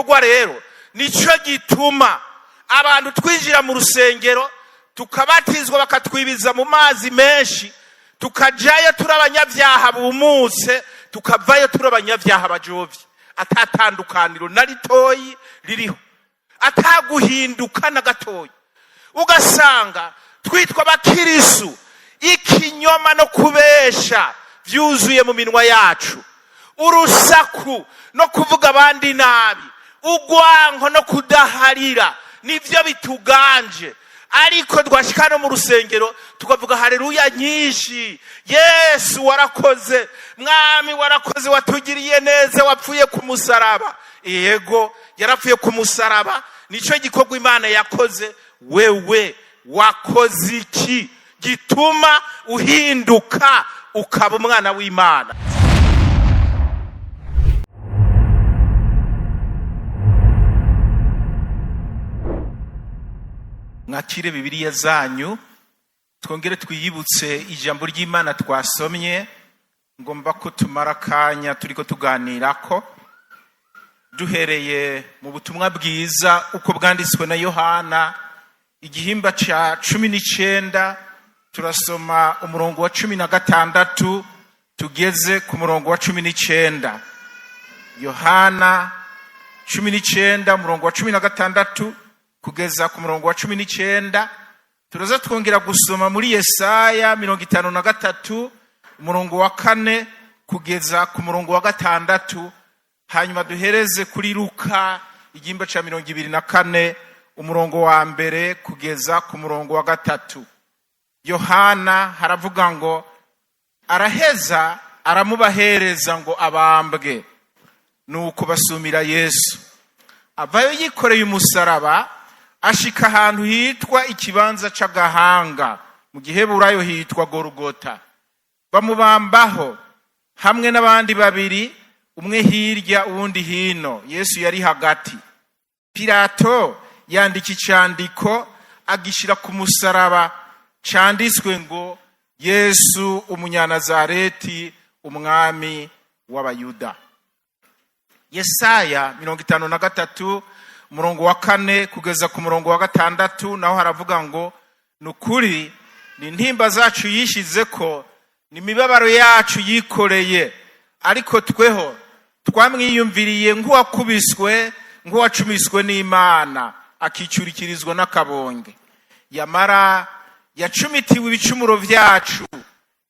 gikorwa rero nicyo gituma abantu twinjira mu rusengero, tukabatizwa, bakatwibiza mu mazi menshi, tukajayo turi abanyabyaha bumutse, tukavayo turi abanyabyaha bajovye, atatandukaniro na ritoyi ririho, ataguhinduka na gatoyi. Ugasanga twitwa abakirisu, ikinyoma no kubesha byuzuye mu minwa yacu, urusaku no kuvuga abandi nabi, urwanko no kudaharira nibyo bituganje. Ariko twashika no mu rusengero tukavuga haleluya nyinshi: "Yesu warakoze, Mwami warakoze, watugiriye neza, wapfuye ku musaraba." Yego, yarapfuye ku musaraba, nicyo gikorwa Imana yakoze. Wewe wakoze iki gituma uhinduka ukaba umwana w'Imana? Mwakire Bibiliya zanyu, twongere twiyibutse ijambo ry'Imana twasomye. Ngomba ko tumara akanya turiko tuganirako, duhereye mu butumwa bwiza uko bwanditswe na Yohana, igihimba ca 19. Turasoma umurongo wa 16 tugeze ku murongo wa 19. Yohana 19, umurongo wa 16 kugeza ku murongo wa 19. Turaza twongera gusoma muri Yesaya 53, umurongo wa 4 kugeza ku murongo wa 6, hanyuma duhereze kuri Luka, igihimba ca 24, umurongo wa 1 kugeza ku murongo wa 3. Yohana haravuga ngo: "Araheza aramubahereza ngo abambwe. Nuko basumira Yesu. Avayo yikoreye umusaraba, ashika ahantu hitwa Ikibanza c'Agahanga, mu Giheburayo hitwa Gorugota. Bamubambaho hamwe n'abandi babiri, umwe hirya, uwundi hino, Yesu yari hagati. Pilato yandika icandiko, agishira ku musaraba, canditswe ngo: 'Yesu Umunyanazareti, umwami w'Abayuda.'" Yesaya 53, umurongo wa 4 kugeza ku murongo wa 6, naho haravuga ngo: "Ni ukuri, ni intimba zacu yishize ko, ni imibabaro yacu yikoreye, ariko tweho twamwiyumviriye nk'uwakubiswe, nk'uwacumiswe n'Imana, akicurikirizwa n'akabonge. Yamara yacumitiwe ibicumuro vyacu,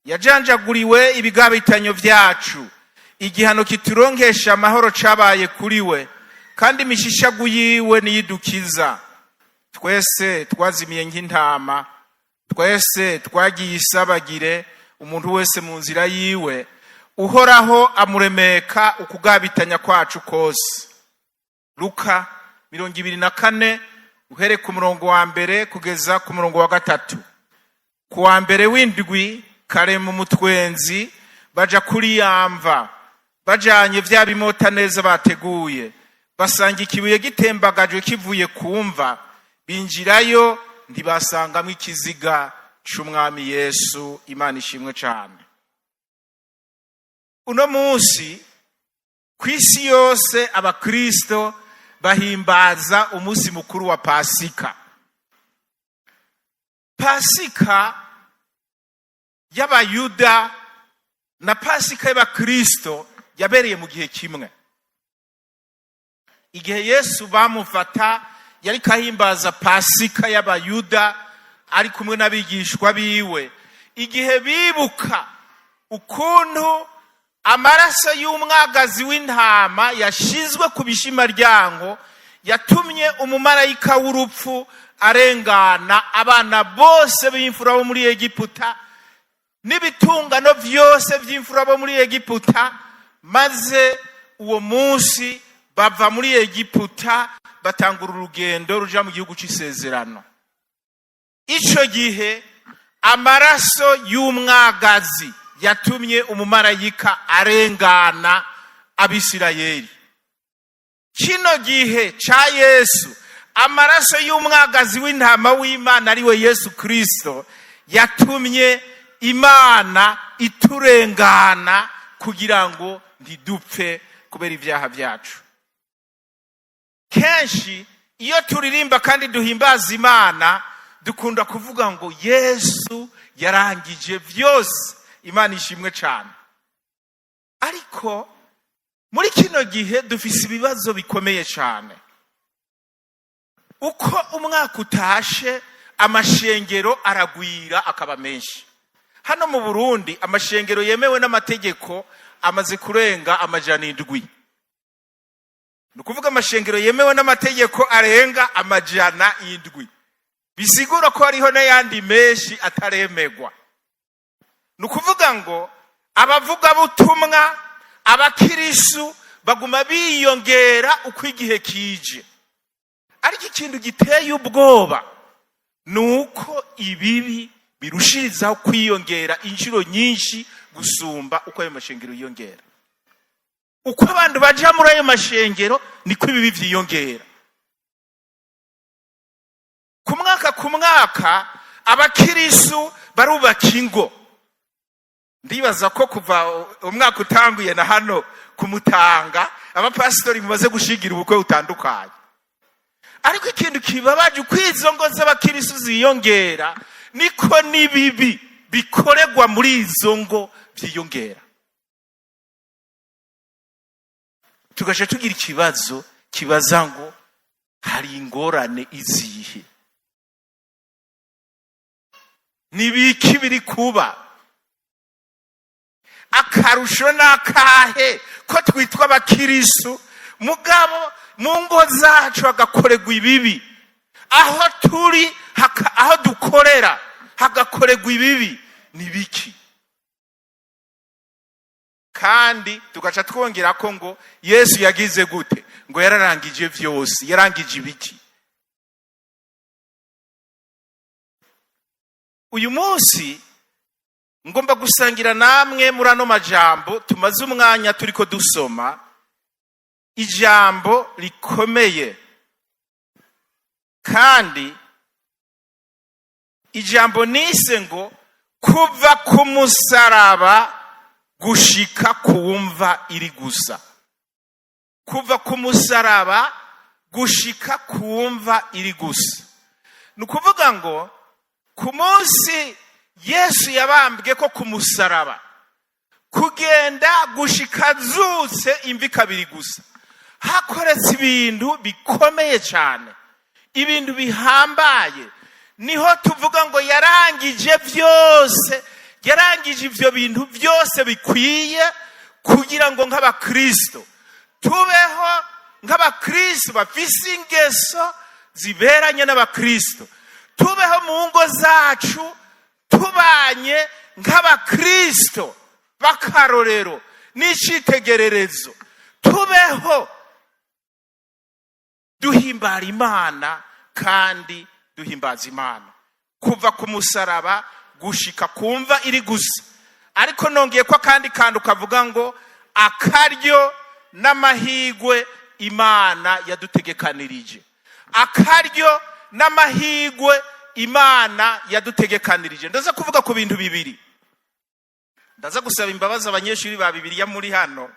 yajanjaguriwe ibigabitanyo vyacu. Igihano kituronkesha amahoro cabaye kuri we, kandi imishishagu yiwe niyidukiza. Twese twazimiye nk'intama, twese twagiye isabagire, umuntu wese mu nzira yiwe. Uhoraho amuremeka ukugabitanya kwacu kose." Luka 24, uhere ku murongo wa 1 kugeza ku murongo wa 3. Ku wa mbere w'indwi, kare mu mutwenzi, baja kuri yamva, bajanye vya bimota neza bateguye. Basanga ikibuye gitembagajwe kivuye ku mva. Binjirayo, ntibasangamwo ikiziga c'Umwami Yesu. Imana ishimwe cane. Uno munsi ku isi yose abakristo bahimbaza umunsi mukuru wa Pasika. Pasika y'Abayuda na Pasika y'abakristo yabereye mu gihe kimwe. Igihe Yesu bamufata, yariko ahimbaza Pasika y'Abayuda ari kumwe n'abigishwa biwe, igihe bibuka ukuntu amaraso y'umwagazi w'intama yashizwe ku bishimaryango yatumye umumarayika w'urupfu arengana abana bose b'imfura bo muri Egiputa n'ibitungano vyose vy'imfura bo muri Egiputa, maze uwo munsi bava muri Egiputa, batangura urugendo ruja mu gihugu c'isezerano. Ico gihe amaraso y'umwagazi yatumye umumarayika arengana Abisirayeli. Kino gihe ca Yesu, amaraso y'umwagazi w'intama w'Imana, ariwe Yesu Kristo, yatumye Imana iturengana kugira ngo ntidupfe kubera ibyaha byacu. Kenshi iyo turirimba kandi duhimbaza Imana, dukunda kuvuga ngo Yesu yarangije byose. Imana ishimwe cyane. Ariko muri kino gihe dufise ibibazo bikomeye cyane. Uko umwaka utashe, amashengero aragwira akaba menshi. Hano mu Burundi amashengero yemewe n'amategeko amaze kurenga 700. Ni ukuvuga amashengero yemewe n'amategeko arenga 700, bisigura ko hariho n'ayandi menshi ataremegwa. Ni ukuvuga ngo abavugabutumwa, abakirisu baguma biyongera uko igihe kije. Ariko ikintu giteye ubwoba ni uko ibibi birushirizaho kwiyongera inshuro nyinshi gusumba uko ayo mashengero yiyongera. Uko abantu baja muri ayo mashengero, niko ibibi vyiyongera. Ku mwaka ku mwaka abakirisu barubaka ingo. Ndibaza ko kuva umwaka utanguye na hano kumutanga abapasitori mumaze gushigira ubukwe butandukanye. Ariko ikintu kibabaje, uko izo ngo z'abakirisu ziyongera, niko n'ibibi bikoregwa muri izo ngo vyiyongera. Tugaca tugira ikibazo kibaza ngo hari ingorane izihe? Nibiki biri kuba? Akarusho n'akahe ko twitwa abakirisu, mugabo mu ngo zacu hagakorerwa ibibi, aho turi, aho dukorera hagakorerwa ibibi? Ni biki? Kandi tugaca twongera ko ngo Yesu yagize gute? Ngo yararangije vyose. Yarangije ibiki? Uyu munsi ngomba gusangira namwe muri ano majambo tumaze umwanya turiko dusoma, ijambo rikomeye, kandi ijambo nise ngo kuva ku musaraba gushika kumva iri gusa. Kuva ku musaraba gushika kumva iri gusa. Ni ukuvuga ngo ku munsi Yesu yabambwe ko ku musaraba, kugenda gushika azutse imvi kabiri gusa, hakoretse ibintu bikomeye cyane, ibintu bihambaye. Niho tuvuga ngo yarangije byose. Yarangije ibyo bintu byose bikwiye kugira ngo nk'abakristo tubeho nk'abakristo bafise ingeso ziberanye n'abakristo, tubeho mu ngo zacu tubanye nk'abakristo b'akarorero n'icitegererezo, tubeho duhimbara Imana kandi duhimbaza Imana. Kuva ku musaraba gushika kumva iri gusa. Ariko nongeye ko akandi kantu kavuga ngo akaryo n'amahigwe Imana yadutegekanirije. Akaryo n'amahigwe Imana yadutegekanirije. Ndaza kuvuga ku bintu bibiri. Ndaza gusaba imbabazi abanyeshuri ba Bibiliya muri hano.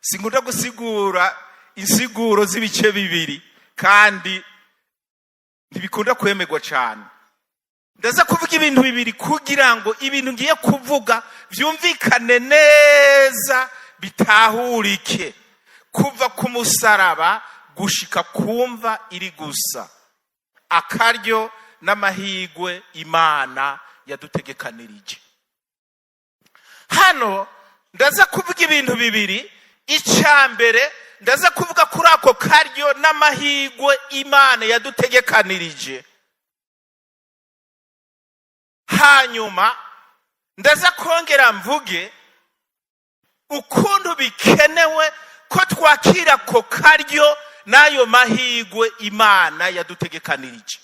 Sinkunda gusigura insiguro z'ibice bibiri, kandi ntibikunda kwemerwa cyane. Ndaza kuvuga ibintu bibiri kugira ngo ibintu ngiye kuvuga byumvikane neza, bitahurike. Kuva ku musaraba gushika kumva iri gusa, akaryo n'amahigwe Imana yadutegekanirije. Hano ndaza kuvuga ibintu bibiri. Icya mbere, ndaza kuvuga kuri ako karyo n'amahigwe Imana yadutegekanirije. Hanyuma ndaza kongera mvuge ukuntu bikenewe ko twakira ako karyo n'ayo mahigwe Imana yadutegekanirije.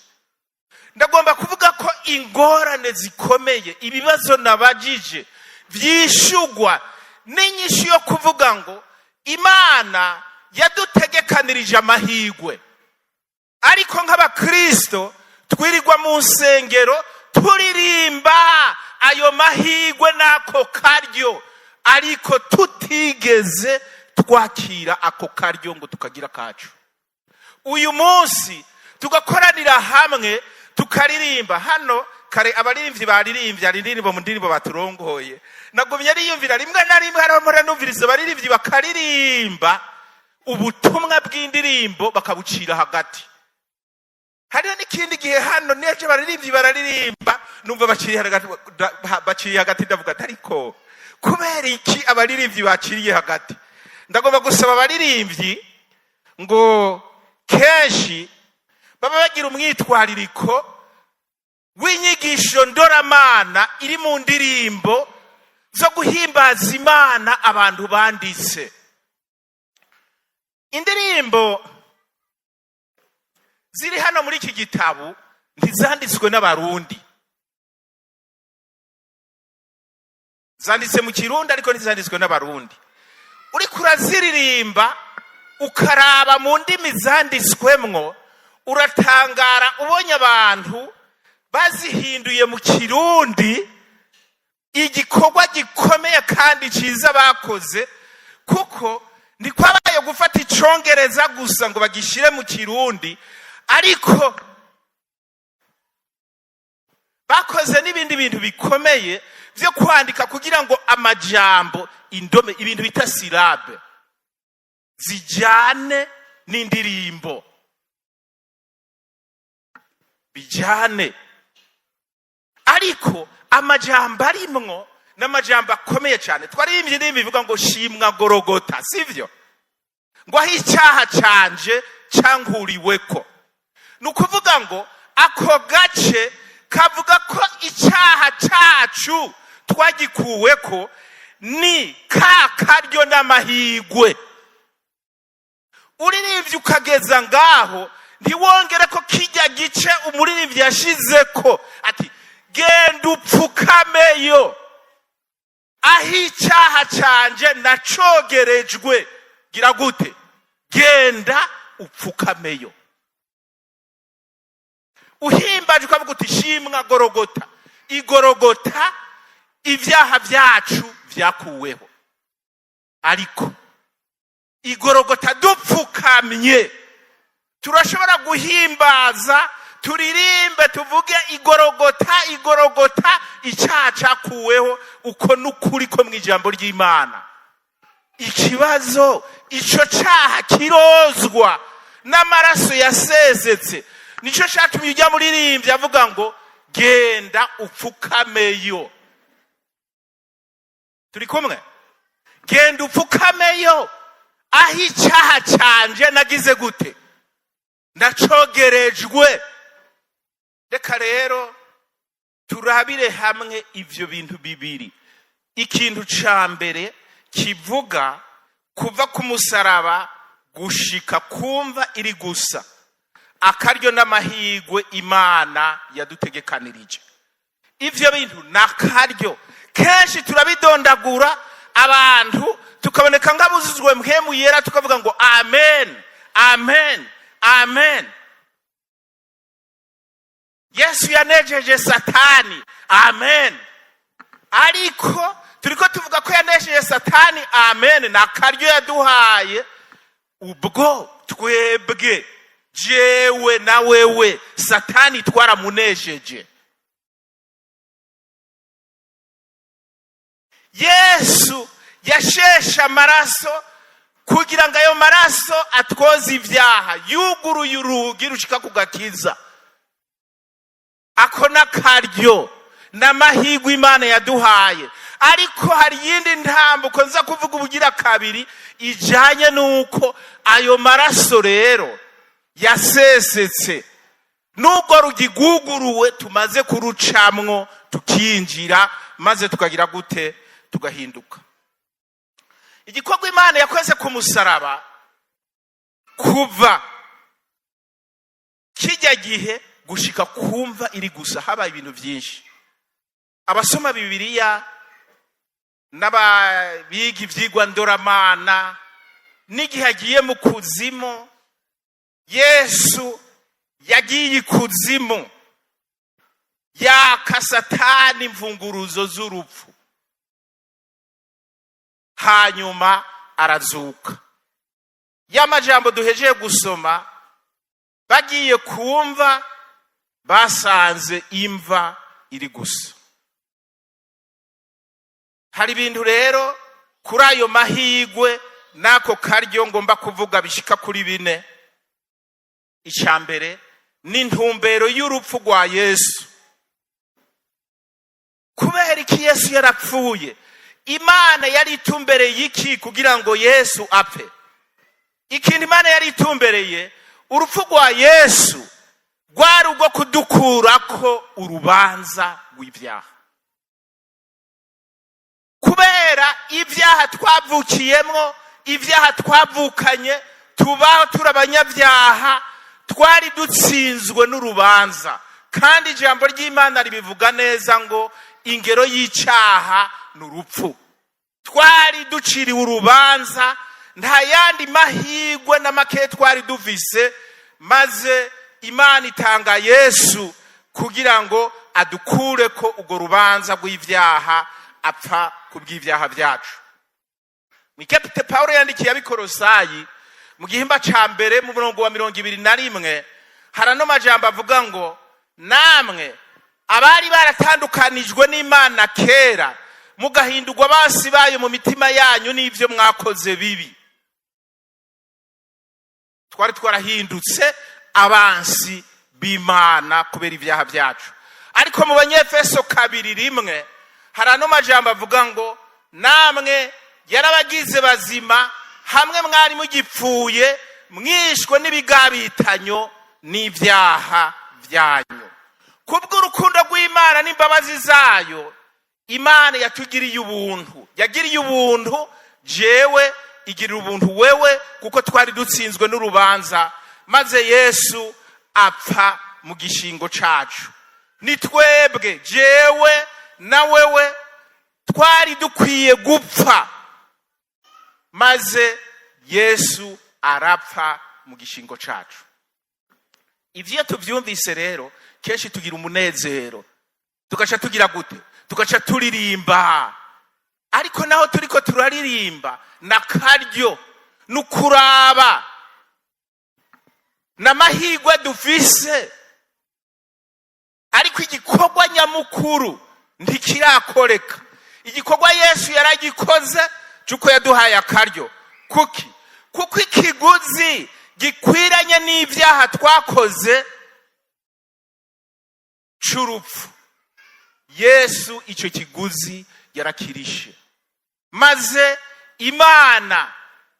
Ndagomba kuvuga ko ingorane zikomeye, ibibazo nabajije vyishugwa n'inyishu yo kuvuga ngo Imana yadutegekanirije amahigwe, ariko nk'abakristo twirirwa mu nsengero turirimba ayo mahigwe n'ako karyo, ariko tutigeze twakira ako karyo ngo tukagira kacu. Uyu munsi tugakoranira hamwe, tukaririmba. Hano kare abaririmbyi baririmbye, hari indirimbo mu ndirimbo baturongoye. Nagumye niyumvira, rimwe na rimwe hariho muranumviriza abaririmbyi bakaririmba, ubutumwa bw'indirimbo bakabucira hagati. Hariho n'ikindi gihe hano n'ejo abaririmbyi bararirimba, numva baciriye hagati, baciriye hagati. Ndavuga ati: "Ariko kubera iki abaririmbyi baciriye hagati?" Ndagomba gusaba abaririmbyi ngo kenshi baba bagira umwitwaririko w'inyigisho ndoramana iri mu ndirimbo zo guhimbaza Imana. Abantu banditse indirimbo ziri hano muri iki gitabo ntizanditswe n'Abarundi. Zanditse mu Kirundi, ariko ntizanditswe n'Abarundi. Uriko uraziririmba, ukaraba mu ndimi zanditswemwo, uratangara ubonye abantu bazihinduye mu Kirundi. Igikorwa gikomeye kandi cyiza bakoze, kuko ntikwabaye gufata Icongereza gusa ngo bagishyire mu Kirundi, ariko bakoze n'ibindi bintu bikomeye byo kwandika kugira ngo amajambo, indome, ibintu bita syllabes, zijyane n'indirimbo, bijyane. Ariko amajambo arimwo n'amajambo akomeye cyane. Twaririmbye indirimbo ivuga ngo "Shimwa Gorogota", sivyo? Ngo aho icyaha canje cyankuriweko. Ni ukuvuga ngo ako gace kavuga ko icyaha cyacu twagikuweko, ni ka karyo n'amahigwe. Uririmbye ukageza ngaho, ntiwongere ko kijya gice umuririmbyi yashize ko ati: "Genda upfukameyo aho icyaha canje nacogerejwe." Gira gute? Genda upfukameyo. Uhimbaje ukavuga uti: "Shimwa Gorogota, Igorogota ibyaha byacu byakuweho." Ariko Igorogota dupfukamye, turashobora guhimbaza, turirimbe, tuvuge Igorogota, Igorogota icyaha cyakuweho. Uko n'ukuri ko mu ijambo ry'Imana. Ikibazo, icyo cyaha kirozwa n'amaraso yasesetse. Nicyo cyatumye ujya muririmbyi avuga ngo: "Genda upfukameyo." Turi kumwe? Genda upfukameyo aho icyaha cyanje nagize gute? Ndacogerejwe. Reka rero turabire hamwe ivyo bintu bibiri. Ikintu ca mbere kivuga kuva ku musaraba gushika kumva iri gusa, akaryo n'amahigwe Imana yadutegekanirije. Ivyo bintu ni akaryo. Kenshi turabidondagura, abantu tukaboneka nk'abuzuzwe Mpwemu Yera, tukavuga ngo: "Amen, amen, amen, Yesu yanejeje Satani, amen." Ariko turiko tuvuga ko yanesheje Satani, amen, ni akaryo yaduhaye. Ubwo twebwe, jewe na wewe, Satani twaramunesheje. Yesu yasheshe amaraso kugira ngo ayo maraso atwoze ibyaha, yuguruye urugi rushika ku gakiza. Ako n'akaryo n'amahirwe Imana yaduhaye. Ariko hari iyindi ntambuko nza kuvuga ubugira kabiri, ijyanye n'uko ayo maraso rero yasesetse, nubwo rugiguguruwe, tumaze kurucamwo, tukinjira, maze tukagira gute? Tugahinduka. Igikorwa Imana yakoze ku musaraba, kuva kijya gihe gushika kumva iri gusa, habaye ibintu byinshi. Abasoma Bibiliya n'ababiga ibyigwa ndoramana, n'igihe agiye mu kuzimu, Yesu yagiye ikuzimu yaka Satani imfunguruzo z'urupfu, hanyuma arazuka. Y'amajambo duhejeye gusoma. Bagiye kumva, basanze imva iri gusa. Hari ibintu rero kuri ayo mahigwe n'ako karyo ngomba kuvuga bishika kuri bine. Icya mbere ni intumbero y'urupfu rwa Yesu. Kubera iki Yesu yarapfuye? Imana yari itumbereye iki kugira ngo Yesu apfe? Ikintu Imana yari itumbereye, urupfu rwa Yesu rwari urwo kudukurako urubanza rw'ibyaha. Kubera ibyaha twavukiyemo, ibyaha twavukanye, tubaho turi abanyabyaha, twari dutsinzwe n'urubanza. Kandi ijambo ry'Imana ribivuga neza ngo ingero y'icyaha ni urupfu. Twari duciriwe urubanza, nta yandi mahirwe na make twari dufise. Maze Imana itanga Yesu kugira ngo adukure ko urwo rubanza rw'ibyaha, apfa ku bw'ibyaha byacu. Mwikepite Paul yandikiye Abikorosayi mu gihimba ca mbere, mu murongo wa 21, hari ano majambo avuga ngo: "Namwe abari baratandukanijwe n'Imana kera, mugahindurwa basi bayo mu mitima yanyu n'ibyo mwakoze bibi." Twari twarahindutse abansi b'Imana kubera ibyaha byacu. Ariko mu Banyefeso 2:1 hari ano majambo avuga ngo: "Namwe yarabagize bazima hamwe mwari mugipfuye, mwishwe n'ibigabitanyo n'ibyaha byanyu." Kubw'urukundo rw'Imana n'imbabazi zayo, Imana yatugiriye ubuntu. Yagiriye ubuntu jewe, igirira ubuntu wewe, kuko twari dutsinzwe n'urubanza. Maze Yesu apfa mu gishingo cacu. Ni twebwe, jewe na wewe, twari dukwiye gupfa, maze Yesu arapfa mu gishingo cacu. Ivyo iyo tuvyumvise rero, kenshi tugira umunezero, tugaca tugira gute? Tugaca turirimba. Ariko naho turiko turaririmba, na karyo ni ukuraba n'amahirwe dufise, ariko igikorwa nyamukuru ntikirakoreka. Igikorwa Yesu yaragikoze cy'uko yaduhaye akaryo. Kuki? Kuko ikiguzi gikwiranye n'ibyaha twakoze c'urupfu, Yesu icyo kiguzi yarakirishe. Maze Imana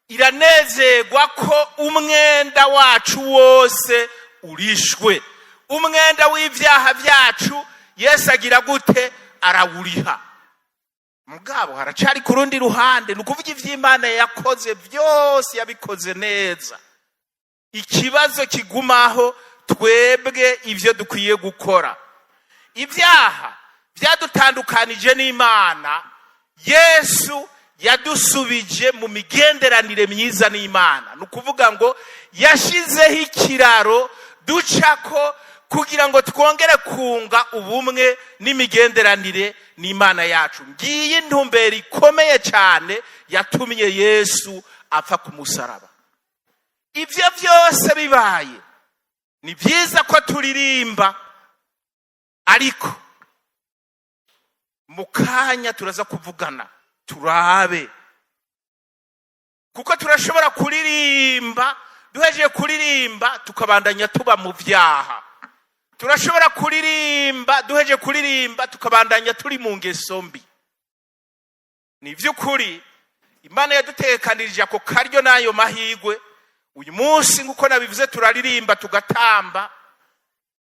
iranezerwa ko umwenda wacu wose urishwe. Umwenda w'ibyaha byacu Yesu agira gute? Arawuriha. Mugabo haracari ku rundi ruhande. Ni ukuvuga ivy'Imana yakoze byose yabikoze neza. Ikibazo kigumaho, twebwe ivyo dukwiye gukora. Ibyaha byadutandukanije n'Imana, Yesu yadusubije mu migenderanire myiza n'Imana. Ni ukuvuga ngo yashizeho ikiraro ducako kugira ngo twongere kunga ubumwe n'imigenderanire n'Imana yacu. Ngiyi intumbero ikomeye cyane yatumye Yesu apfa ku musaraba. Ibyo byose bibaye, ni byiza ko turirimba, ariko mu kanya turaza kuvugana turabe, kuko turashobora kuririmba, duhejeje kuririmba tukabandanya tuba mu byaha. Turashobora kuririmba, duhejeje kuririmba tukabandanya turi mu ngeso mbi. Ni iby'ukuri, Imana yadutekanirije ako karyo n'ayo mahirwe. Uyu munsi, nk'uko nabivuze, turaririmba, tugatamba,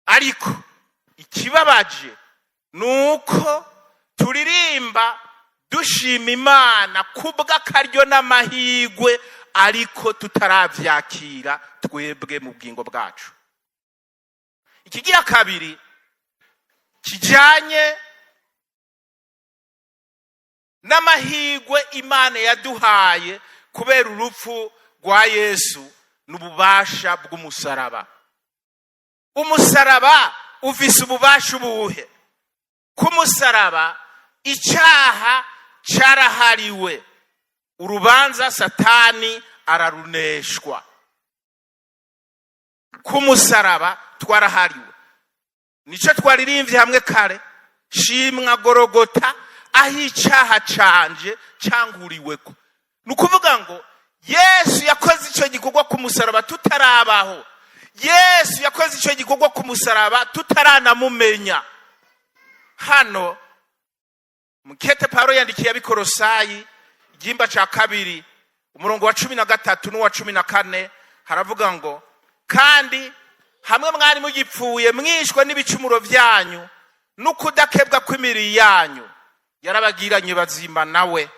ariko ikibabaje ni uko turirimba dushima Imana kubw'akaryo n'amahirwe, ariko tutarabyakira twebwe mu bugingo bwacu. Ikigira kabiri kijyanye n'amahirwe Imana yaduhaye kubera urupfu rwa Yesu n'ububasha bw'umusaraba. Umusaraba ufise ububasha ubuhe? Ku musaraba icyaha cyarahariwe, urubanza Satani araruneshwa. Ku musaraba twarahariwe. Nicyo twaririmbye hamwe kare: "Shimwa Gorogota, aho icyaha canje cyanguriweko." Ni ukuvuga ngo Yesu yakoze icyo gikorwa ku musaraba tutarabaho. Yesu yakoze icyo gikorwa ku musaraba tutaranamumenya. Hano mukete Pawulo yandikiye Abikorosayi, igihimba cya 2, umurongo wa 13 n'uwa 14, haravuga ngo: "Kandi hamwe mwari mugipfuye mwishwe n'ibicumuro byanyu n'ukudakebwa kw'imibiri yanyu, yarabagiranye bazima nawe,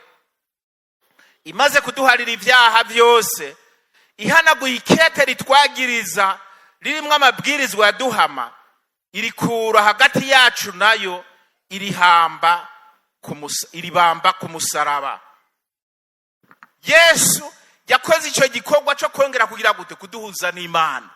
imaze kuduharira ibyaha byose, ihanaguye ikete ritwagiriza ririmo amabwirizwa yaduhama, irikura hagati yacu nayo, irihamba iribamba ku musaraba." Yesu yakoze icyo gikorwa cyo kongera kugira gute? Kuduhuza n'Imana.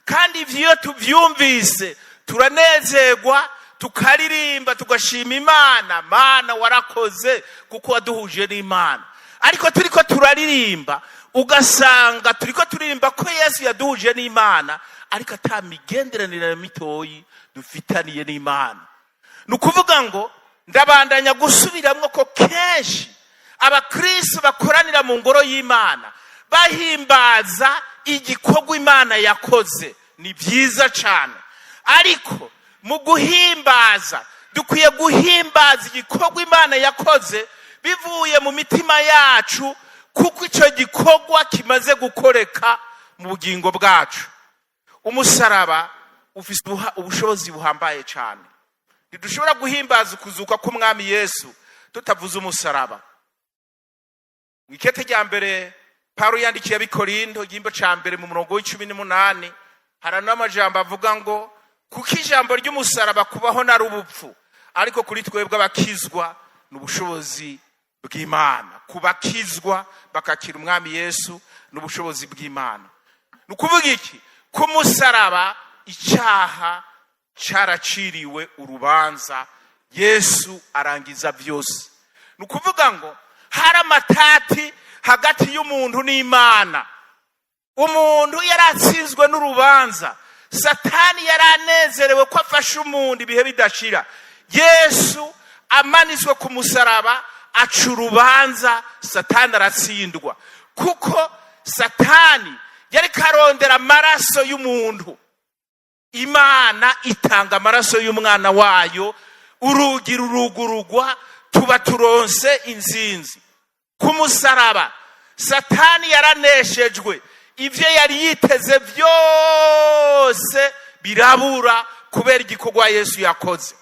Kandi ivyo iyo tuvyumvise turanezerwa, tukaririmba, tugashima Imana: "Mana, warakoze kuko waduhuje n'Imana." Ariko turiko turaririmba, ugasanga turiko turirimba ko Yesu yaduhuje n'Imana, ariko ata migenderanire mitoyi dufitaniye n'Imana. Ni ukuvuga ngo ndabandanya gusubiramwo ko kenshi abakristo bakoranira mu ngoro y'Imana bahimbaza igikorwa Imana yakoze. Ni byiza cyane, ariko mu guhimbaza dukwiye guhimbaza igikorwa Imana yakoze bivuye mu mitima yacu, kuko icyo gikorwa kimaze gukoreka mu bugingo bwacu. Umusaraba ufite ubushobozi buhambaye cyane. Ntidushobora guhimbaza ukuzuka k'Umwami Yesu tutavuze umusaraba. Mu ikete rya mbere Pawulo yandikiye Abikorindo, igihimba ca mbere, mu murongo w'18, hari n'amajambo avuga ngo: "Kuko ijambo ry'umusaraba kubaho nari ubupfu, ariko kuri twebwe abakizwa ni ubushobozi bw'Imana." Ku bakizwa bakakira Umwami Yesu ni ubushobozi bw'Imana. Ni ukuvuga iki? Ku musaraba icyaha caraciriwe urubanza, Yesu arangiza byose. Ni ukuvuga ngo hari amatati hagati y'umuntu n'Imana. Umuntu yari atsinzwe n'urubanza. Satani yari anezerewe ko afashe umuntu ibihe bidashira. Yesu amanitswe ku musaraba aca urubanza, Satani aratsindwa, kuko Satani yari karondera amaraso y'umuntu. Imana itanga amaraso y'umwana wayo, urugi rurugurugwa, tuba turonse inzinzi. Ku musaraba Satani yaraneshejwe, ibyo yari yiteze byose birabura kubera igikorwa Yesu yakoze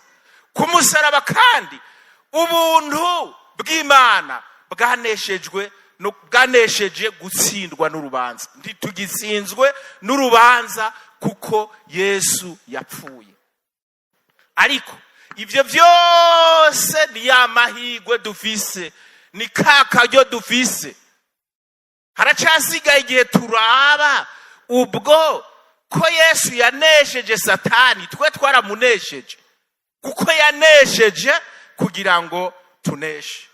ku musaraba. Kandi ubuntu bw'Imana bwaneshejwe, bwanesheje gutsindwa n'urubanza. Ntitugitsinzwe n'urubanza kuko Yesu yapfuye. Ariko ibyo byose ni ya mahirwe dufise, ni ka karyo dufise. Haracyasigaye igihe turaba ubwo ko Yesu yanesheje Satani, twe twaramunesheje, kuko yanesheje kugira ngo tuneshe.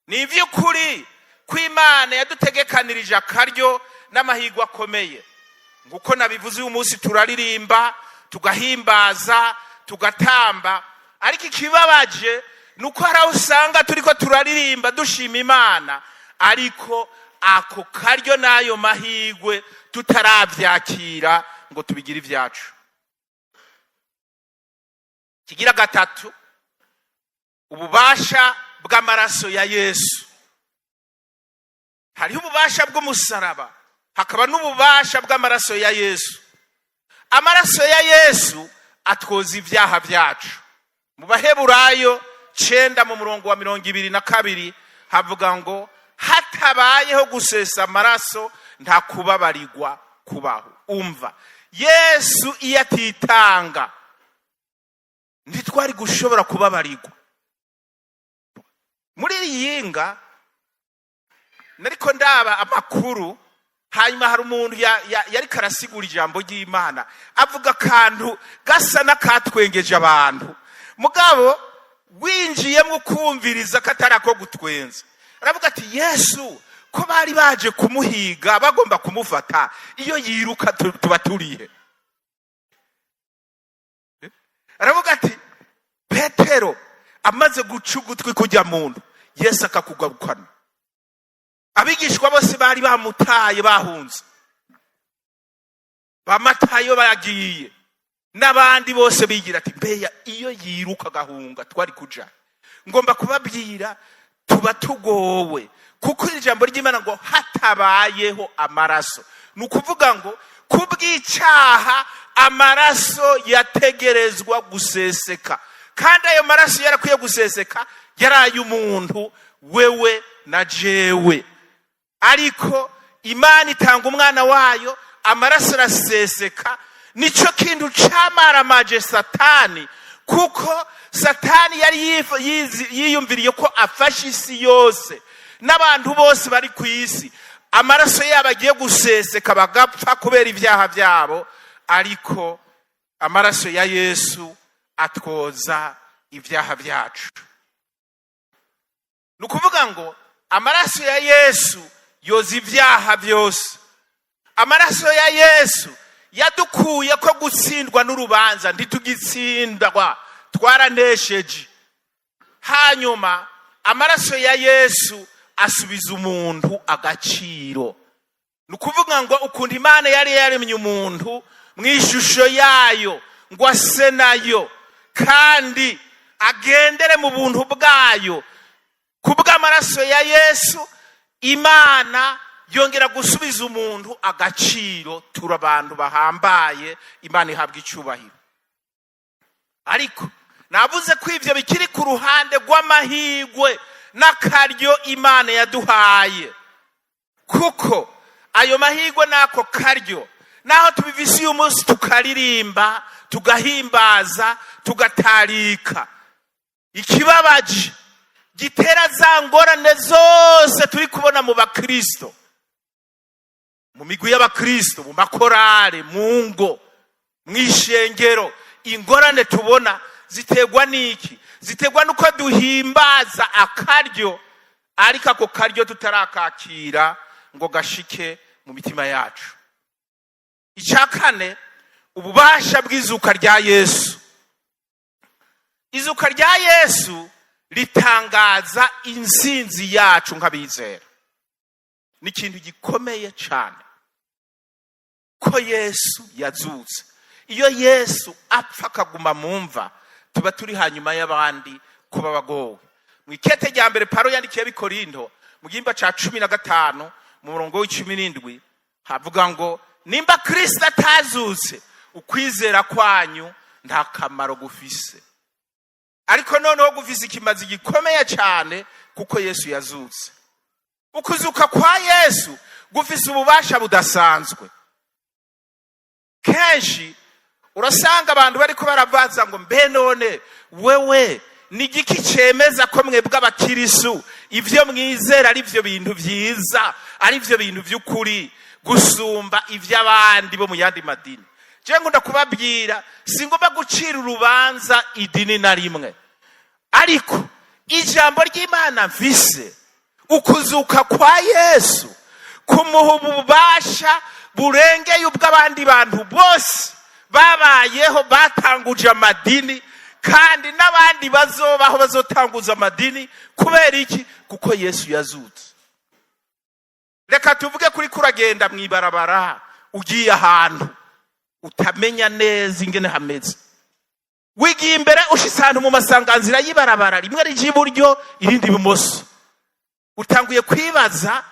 Ni iby'ukuri ko Imana yadutegekanirije akaryo n'amahirwe akomeye. Nguko nabivuze, uyu munsi turaririmba, tugahimbaza, tugatamba, ariko ikibabaje ni uko hari aho usanga turiko turaririmba dushima Imana, ariko ako karyo n'ayo mahirwe tutarabyakira ngo tubigire ibyacu. Kigira gatatu, ububasha bw'amaraso ya Yesu. Hariho ububasha bw'umusaraba, hakaba n'ububasha bw'amaraso ya Yesu. Amaraso ya Yesu atwoza ibyaha byacu. Mu Baheburayo 9, mu murongo wa 22, havuga ngo: "Hatabayeho gusesa amaraso, nta kubabarirwa kubaho." Umva, Yesu iyo atitanga ntitwari gushobora kubabarirwa. Muri iyi yinga nariko ndaba amakuru, hanyuma hari umuntu yariko arasigura ijambo ry'Imana, avuga akantu gasa n'akatwengeje abantu. Mugabo winjiyemo ukumviriza ko atari ako gutwenza. Aravuga ati: "Yesu ko bari baje kumuhiga, bagomba kumufata, iyo yiruka tuba turihe?" Aravuga ati Petero amaze guca ugutwi kujya muntu, Yesu akakugarukana. Abigishwa bose bari bamutaye, bahunze, bamatayo bagiye n'abandi bose bigira ati mbeya iyo yiruka agahunga twari kuja. Ngomba kubabwira, tuba tugowe, kuko ijambo ry'Imana ngo hatabayeho amaraso, ni ukuvuga ngo kubw'icyaha amaraso yategerezwa guseseka, kandi ayo maraso yarakwiye guseseka yari ay'umuntu, wewe na jewe. Ariko Imana itanga umwana wayo, amaraso araseseka. Nicyo kintu camaramaje Satani, kuko Satani yari yiyumviriye ko afashe isi yose n'abantu bose bari ku isi, amaraso yabo agiye guseseka bagapfa kubera ibyaha byabo. Ariko amaraso ya Yesu atwoza ibyaha byacu. Ni ukuvuga ngo amaraso ya Yesu yoza ibyaha byose. Amaraso ya Yesu yadukuye ko gutsindwa n'urubanza, ntitugitsindwa, twaranesheje. Hanyuma amaraso ya Yesu asubiza umuntu agaciro. Ni ukuvuga ngo ukuntu Imana yari yaremye umuntu mu ishusho yayo ngo ase nayo kandi agendere mu buntu bwayo, ku bw'amaraso ya Yesu Imana yongera gusubiza umuntu agaciro. Turi abantu bahambaye, Imana ihabwa icyubahiro. Ariko navuze ko ibyo bikiri ku ruhande rw'amahirwe n'akaryo Imana yaduhaye, kuko ayo mahirwe n'ako karyo, naho tubivise uyu munsi tukaririmba, tugahimbaza, tugatarika, ikibabaje gitera za ngorane zose turi kubona mu bakristo, mu migwi y'abakristo, mu makorale, mu ngo, mu ishengero, ingorane tubona ziterwa n'iki? Ziterwa n'uko duhimbaza akaryo, ariko ako karyo tutarakakira ngo gashike mu mitima yacu. Icya kane, ububasha bw'izuka rya Yesu. Izuka rya Yesu ritangaza insinzi yacu nk'abizera. Ni ikintu gikomeye cyane ko Yesu yazutse. Iyo Yesu apfa akaguma mu mva, tuba turi hanyuma y'abandi kuba bagowe. Mu ikete rya mbere Pawulo yandikiye ab'Ikorinto, mu gihimba cya 15, mu murongo wa 17, havuga ngo nimba Kirisito atazutse, ukwizera kwanyu nta kamaro gufise. Ariko noneho gufise ikimazi gikomeye cyane kuko Yesu yazutse. Ukuzuka kwa Yesu gufise ububasha budasanzwe. Kenshi urasanga abantu bariko barabaza ngo mbe none wewe ni igiki cemeza ko mwebwe abakirisu ivyo mwizera ari byo bintu vyiza, ari byo bintu vy'ukuri gusumba ivy'abandi bo mu yandi madini? Je ngunda kubabwira, singomba gucira urubanza idini na rimwe, ariko ijambo ry'Imana mfise, ukuzuka kwa Yesu kumuha ububasha burengeye ubw'abandi bantu bose babayeho batanguje amadini, kandi n'abandi bazobaho bazotanguza amadini. Kubera iki? Kuko Yesu yazutse. Reka tuvuge kuri kuragenda mu ibarabara, ugiye ahantu utamenya neza ingene hameze. Wigiye imbere, ushitse ahantu mu masanganzira y'ibarabara, rimwe rije iburyo, irindi ibumoso. Utanguye kwibaza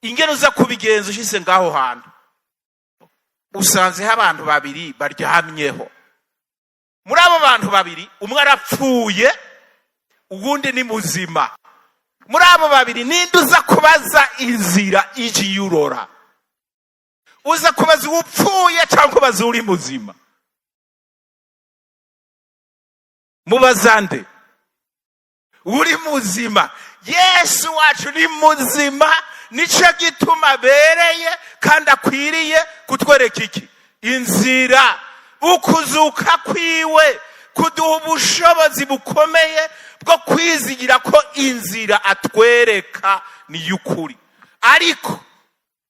ingene uza kubigenza. Ushitse ngaho hantu, usanzeho abantu babiri baryamyeho. Muri abo bantu babiri, umwe arapfuye, uwundi ni muzima. Muri abo babiri, ninde uza kubaza inzira iji yurora? Uza kubaza uwupfuye cyangwa ubaza uri muzima? Mubaza nde? Uri muzima. Yesu wacu ni muzima, nicyo gituma abereye kandi akwiriye kutwereka iki? Inzira. Ukuzuka kwiwe kuduha ubushobozi bukomeye bwo kwizigira ko inzira atwereka ni iy'ukuri. Ariko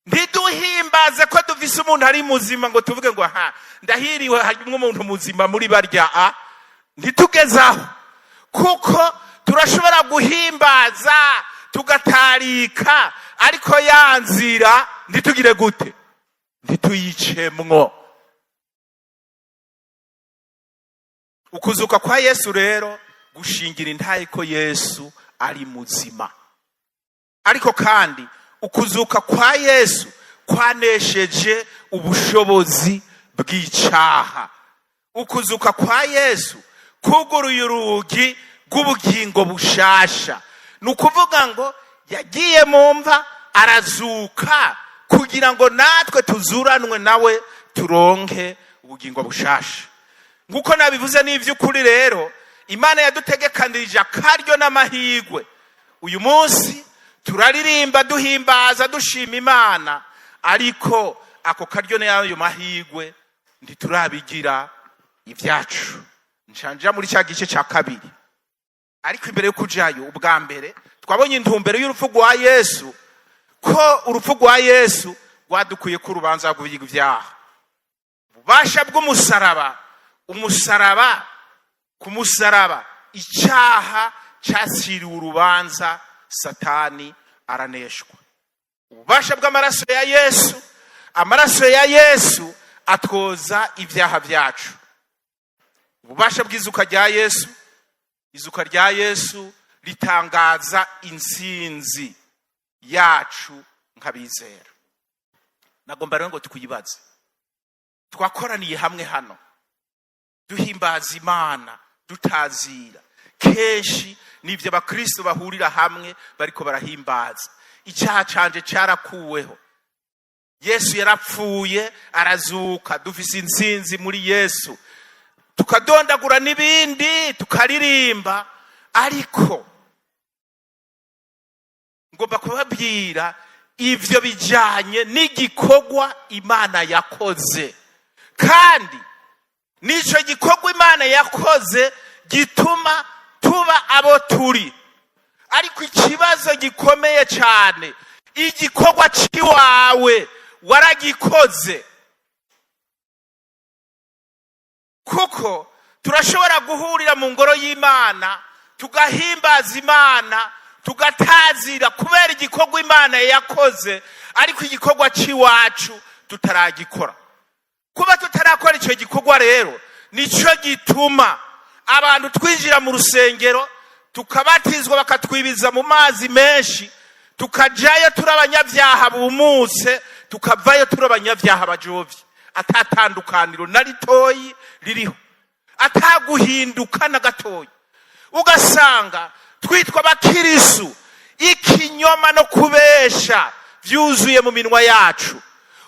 ntiduhimbaze ko dufise umuntu ari muzima ngo tuvuge ngo ha, ndahiriwe, harimo umuntu muzima muri barya a. Ntitugezaho, kuko turashobora guhimbaza tugatarika, ariko ya nzira ntitugire gute? Ntituyicemwo. Ukuzuka kwa Yesu rero gushingira intahe ko Yesu ari muzima. Ariko kandi ukuzuka kwa Yesu kwanesheje ubushobozi bw'icaha. Ukuzuka kwa Yesu kuguruye urugi rw'ubugingo bushasha. Ni ukuvuga ngo yagiye mu mva arazuka kugira ngo natwe tuzuranwe nawe turonke ubugingo bushasha. Nk'uko nabivuze, n'iby'ukuri rero Imana yadutegekanirije akaryo n'amahirwe. Uyu munsi turaririmba, duhimbaza, dushima Imana, ariko ako karyo n'ayo mahirwe ntiturabigira ibyacu. Nshanja muri cya gice cya kabiri, ariko imbere yo kujayo, ubwa mbere twabonye intumbero y'urupfu rwa Yesu, ko urupfu rwa Yesu rwadukuye ko urubanza rw'ibyaha, ububasha bw'umusaraba. Umusaraba, ku musaraba icyaha cyasiriwe urubanza, Satani araneshwa. Ububasha bw'amaraso ya Yesu, amaraso ya Yesu atwoza ibyaha byacu. Ububasha bw'izuka rya Yesu, izuka rya Yesu ritangaza intsinzi yacu nk'abizera. Nagomba rero ngo twibaze: twakoraniye hamwe hano duhimbaza Imana, dutazira. Kenshi nibyo abakristo bahurira hamwe bariko barahimbaza. Icyaha canje cyarakuweho, Yesu yarapfuye arazuka, dufise intsinzi muri Yesu, tukadondagura n'ibindi, tukaririmba. Ariko ngomba kubabwira, ivyo bijanye n'igikorwa Imana yakoze, kandi n'ico gikorwa Imana yakoze gituma tuba abo turi. Ariko ikibazo gikomeye cyane, igikorwa c'iwawe waragikoze? Kuko turashobora guhurira mu ngoro y'Imana, tugahimbaza Imana, tugatazira kubera igikorwa Imana yakoze, ariko igikorwa c'iwacu tutaragikora. Kuba tutarakora icyo gikorwa rero, nicyo gituma abantu twinjira mu rusengero, tukabatizwa, bakatwibiza mu mazi menshi, tukajayo turi abanyabyaha bumutse, tukavayo turi abanyabyaha bajovye, atatandukaniro na ritoyi ririho, ataguhinduka na gatoyi. Ugasanga twitwa abakirisu, ikinyoma no kubesha byuzuye mu minwa yacu,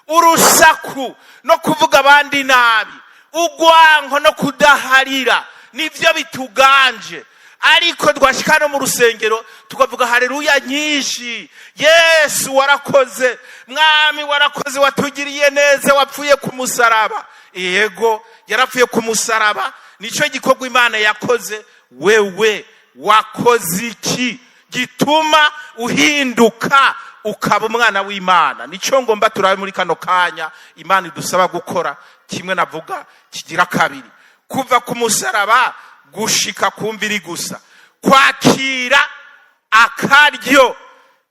urusaku no kuvuga abandi nabi, urwanko no kudaharira nibyo bituganje. Ariko twashika no mu rusengero tukavuga haleluya nyinshi: "Yesu warakoze, Mwami warakoze, watugiriye neza, wapfuye ku musaraba." Yego, yarapfuye ku musaraba, nicyo gikorwa Imana yakoze. Wewe wakoze iki gituma uhinduka ukaba umwana w'Imana? Nicyo ngomba turabe muri kano kanya. Imana idusaba gukora kimwe navuga kigira kabiri: kuva ku musaraba gushika ku mviri gusa, kwakira akaryo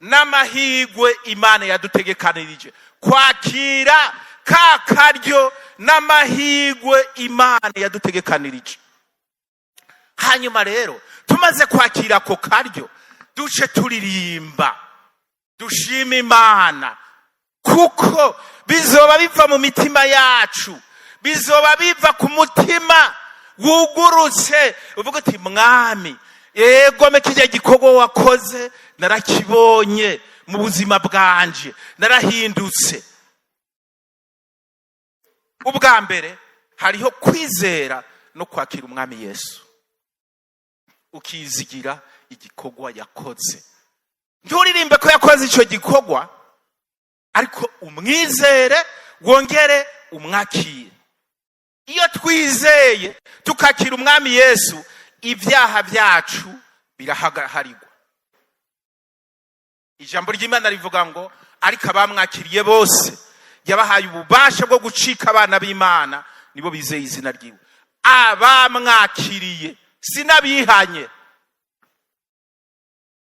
n'amahirwe Imana yadutegekanirije, kwakira ka karyo n'amahirwe Imana yadutegekanirije. Hanyuma rero tumaze kwakira ako karyo, duce turirimba, dushima Imana, kuko bizoba biva mu mitima yacu, bizoba biva ku mutima wugurutse, uvuga uti: "Mwami, yegome kijya gikorwa wakoze narakibonye mu buzima bwanje, narahindutse." Ubwa mbere hariho kwizera no kwakira Umwami Yesu, ukizigira igikorwa yakoze. Nturirimbe ko yakoze icyo gikorwa, ariko umwizere, wongere umwakire. Iyo twizeye tukakira Umwami Yesu, ibyaha byacu birahagarikwa. Ijambo ry'Imana rivuga ngo: "Ariko abamwakiriye bose yabahaye ububasha bwo gucika abana b'Imana, nibo bizeye izina ryiwe." Abamwakiriye, sinabihanye,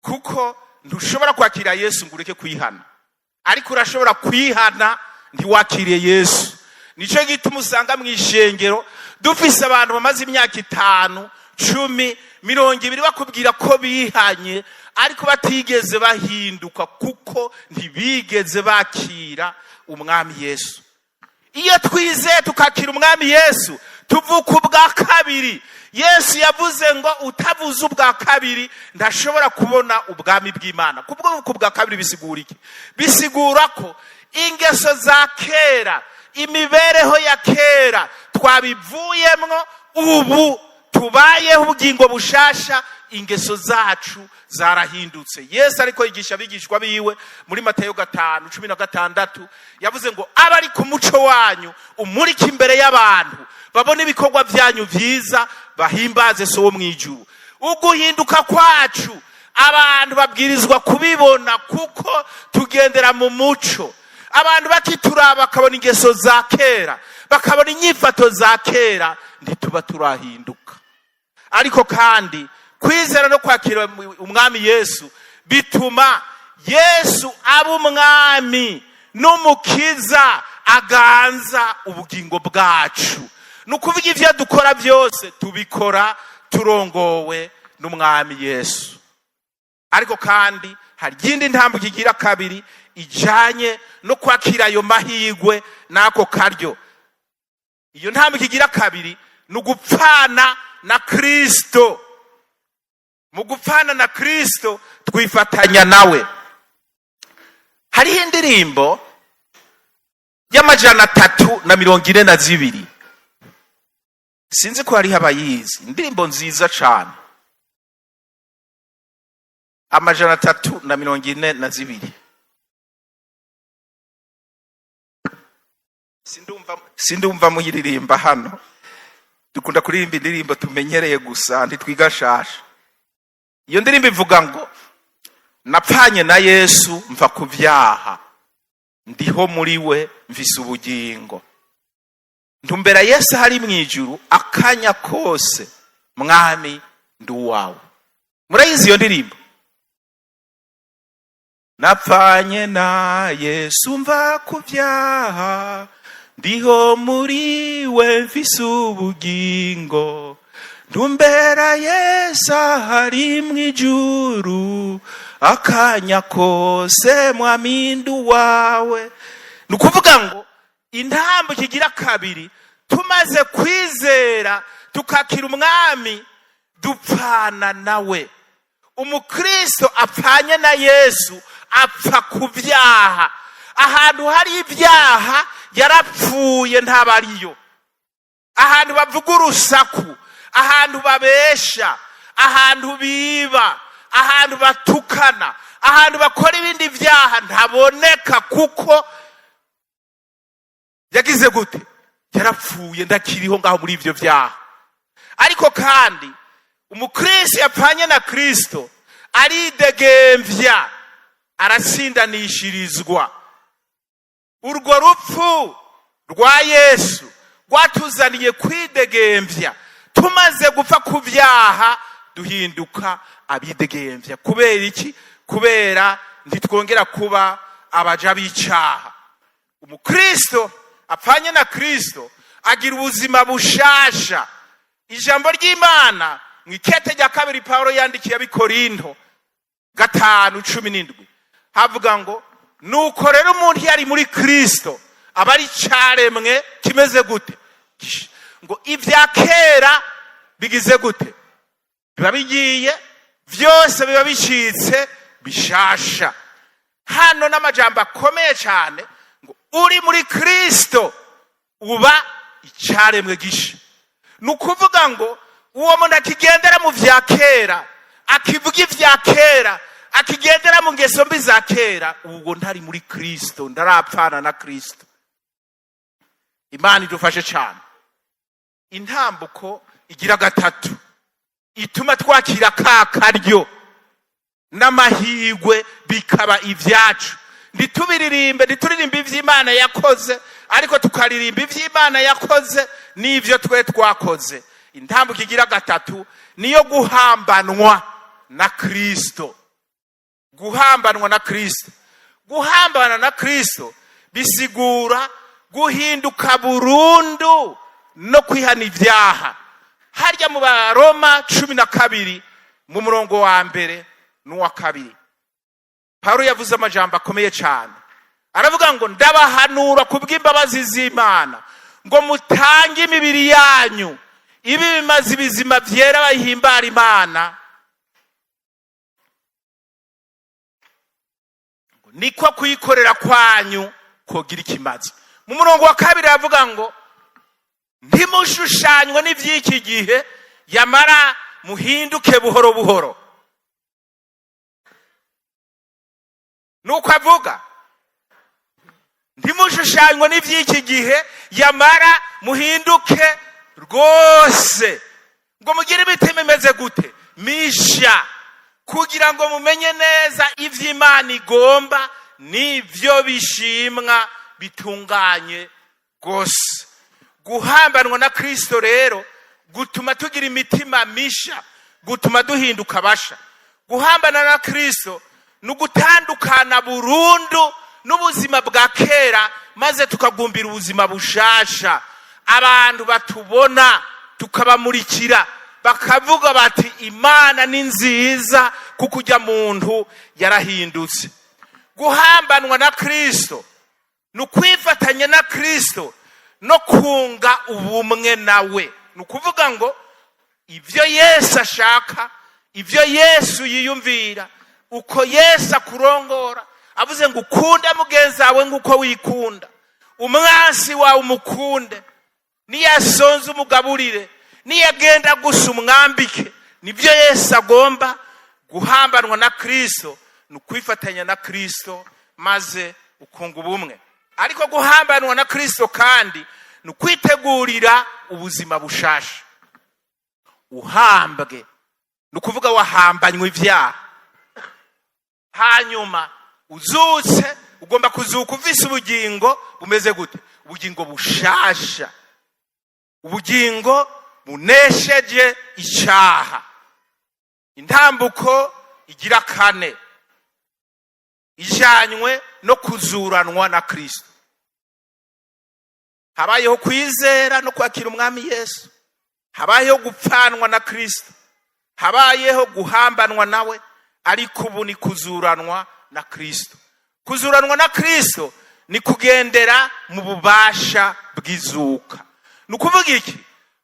kuko ntushobora kwakira Yesu ngo ureke kwihana, ariko urashobora kwihana ntiwakiriye Yesu. Nicyo gituma usanga mu ishengero dufise abantu bamaze imyaka 5, 10, 20 bakubwira ko bihanye, ariko batigeze bahinduka, kuko ntibigeze bakira Umwami Yesu. Iyo twizeye tukakira Umwami Yesu, tuvuka ubwa kabiri. Yesu yavuze ngo utavuze ubwa kabiri ndashobora kubona ubwami bw'Imana. Kubwo ubwa kabiri bisigura iki? Bisigura ko ingeso za kera, imibereho ya kera twabivuyemwo, ubu tubayeho ubugingo bushasha, ingeso zacu zarahindutse. Yesu ariko yigisha abigishwa biwe muri Matayo 5:16, yavuze ngo aba ari ku muco wanyu umurika imbere y'abantu, babone ibikorwa byanyu byiza, bahimbaze So wo mu ijuru. Uguhinduka kwacu abantu babwirizwa kubibona, kuko tugendera mu muco. Abantu bakituraba bakabona ingeso za kera, bakabona inyifato za kera, ntituba turahinduka. Ariko kandi kwizera no kwakira Umwami Yesu bituma Yesu aba Umwami n'Umukiza, aganza ubugingo bwacu. Ni ukuvuga ibyo dukora byose tubikora turongowe n'Umwami Yesu. Ariko kandi hari iyindi ntambwe igira kabiri ijanye no kwakira ayo mahirwe n'ako karyo. Iyo ntambwe igira kabiri ni ugupfana na Kristo. Mu gupfana na Kristo twifatanya nawe. Hariho indirimbo y'342, sinzi ko hariho abayizi, indirimbo nziza cane, 342. Sindumva muyiririmba hano. Dukunda kuririmba indirimbo tumenyereye gusa, ntitwiga shasha. Iyo ndirimbo ivuga ngo napfanye na Yesu mva ku vyaha, ndiho muri we mvise ubugingo, ntumbera Yesu hari mu ijuru akanya kose, Mwami ndi uwawe. Murayizi iyo ndirimbo? Napfanye na Yesu mva ku vyaha, ndiho muri we mfise ubugingo, ntumbera Yesu ahari mu ijuru akanya kose, Mwami ndi uwawe. Ni ukuvuga ngo intambwe ikigira kabiri, tumaze kwizera tukakira Umwami, dupfana nawe. Umukristo apfanye na Yesu apfa ku byaha. Ahantu hari ibyaha yarapfuye, ntabariyo. Ahantu bavuga urusaku, ahantu babesha, ahantu biba, ahantu batukana, ahantu bakora ibindi byaha, ntaboneka, kuko yagize gute? Yarapfuye, ndakiriho ngaho muri ibyo byaha. Ariko kandi umukristo yapfanye na Kristo aridegemvya, aratsindanishirizwa. Urwo rupfu rwa Yesu rwatuzaniye kwidegemvya. Tumaze gupfa ku byaha duhinduka abidegemvya. Kubera iki? Kubera ntitwongera kuba abaja b'icaha. Umukristo apfanye na Kristo agira ubuzima bushasha. Ijambo ry'Imana mu ikete rya kabiri Pawulo yandikiye Abikorinto 5:17 havuga ngo nuko rero umuntu iyo ari muri Kristo aba ari caremwe kimeze gute? Ngo ibya kera bigize gute? Biba bigiye, byose biba bicitse bishasha. Hano n'amajambo akomeye cyane ngo uri muri Kristo uba icaremwe gisha. Ni ukuvuga ngo uwo muntu akigendera mu vya kera, akivuga ivya kera, akigendera mu ngeso mbi za kera, ubwo ntari muri Kristo, ndarapfana na Kristo. Imana idufashe cyane. Intambuko igira gatatu ituma twakira ka karyo n'amahirwe bikaba ibyacu, ntitubiririmbe, ntituririmbe ivy'Imana yakoze, Ariko tukaririmba ivy'Imana yakoze n'ivyo twe twakoze. Intambuko igira gatatu niyo guhambanwa na Kristo. Guhambanwa na Kristo, guhambana na Kristo bisigura guhinduka burundu no kwihana ibyaha. Harya mu Baroma 12, mu murongo wa mbere n'uwa kabiri, Pawulo yavuze amajambo akomeye cyane. Aravuga ngo: "Ndabahanura kubw'imbabazi z'Imana ngo mutange imibiri yanyu ibi bimaze ibizima byera bayihimbara Imana, niko kuyikorera kwanyu kogira ikimazi." Mu murongo wa kabiri aravuga ngo: "Ntimushushanywe n'iby'iki gihe, yamara muhinduke buhoro buhoro." Nuko avuga: "Ntimushushanywe n'iby'iki gihe, yamara muhinduke rwose, ngo mugire imitima imeze gute? Misha, kugira ngo mumenye neza iby'Imana igomba n'ibyo bishimwa bitunganye rwose." Guhambanwa na Kristo rero gutuma tugira imitima misha, gutuma duhinduka basha. Guhambana na Kristo ni ugutandukana burundu n'ubuzima bwa kera, maze tukagumbira ubuzima bushasha. Abantu batubona tukabamurikira, bakavuga bati: "Imana ni nziza, kuko ujya muntu yarahindutse." Guhambanwa na Kristo ni ukwifatanya na Kristo no kunga ubumwe nawe. Ni ukuvuga ngo ibyo Yesu ashaka, ibyo Yesu yiyumvira, uko Yesu akurongora, avuze ngo ukunde mugenzi wawe nk'uko wikunda, umwansi wawe umukunde, niyasonze umugaburire, niyagenda gusa umwambike, nibyo Yesu agomba. Guhambanwa na Kristo ni ukwifatanya na Kristo maze ukunga ubumwe. Ariko guhambanwa na Kristo kandi ni ukwitegurira ubuzima bushasha. Uhambwe ni ukuvuga wahambanywe ibyaha, hanyuma uzutse, ugomba kuzuka uvise ubugingo bumeze gute? Ubugingo bushasha, ubugingo bunesheje icyaha. Intambuko igira kane ijanywe no kuzuranwa na Kristo. Habayeho kwizera no kwakira Umwami Yesu, habayeho gupfanwa na Kristo, habayeho guhambanwa nawe, ariko ubu ni kuzuranwa na Kristo. Kuzuranwa na Kristo ni kugendera mu bubasha bw'izuka. Ni ukuvuga iki?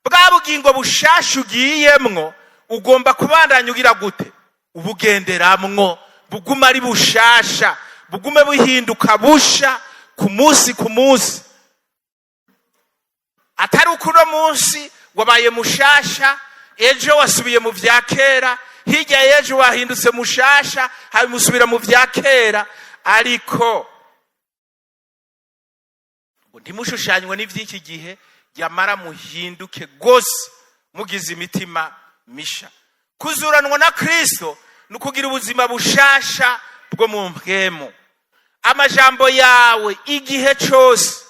Bwa bugingo bushasha ugiyemwo, ugomba kubandanya ugira gute? Ubugenderamwo, buguma ari bushasha, bugume buhinduka busha ku munsi ku munsi. Atari uko uno munsi wabaye mushasha, ejo wasubiye mu vya kera, hirya y'ejo wahindutse mushasha, hanyuma usubira mu vya kera. Ariko ngo: "Ntimushushanywe n'ivy'iki gihe, yamara muhinduke rwose mugize imitima misha." Kuzuranwa na Kristo ni ukugira ubuzima bushasha bwo mu mpwemu. Amajambo yawe igihe cose,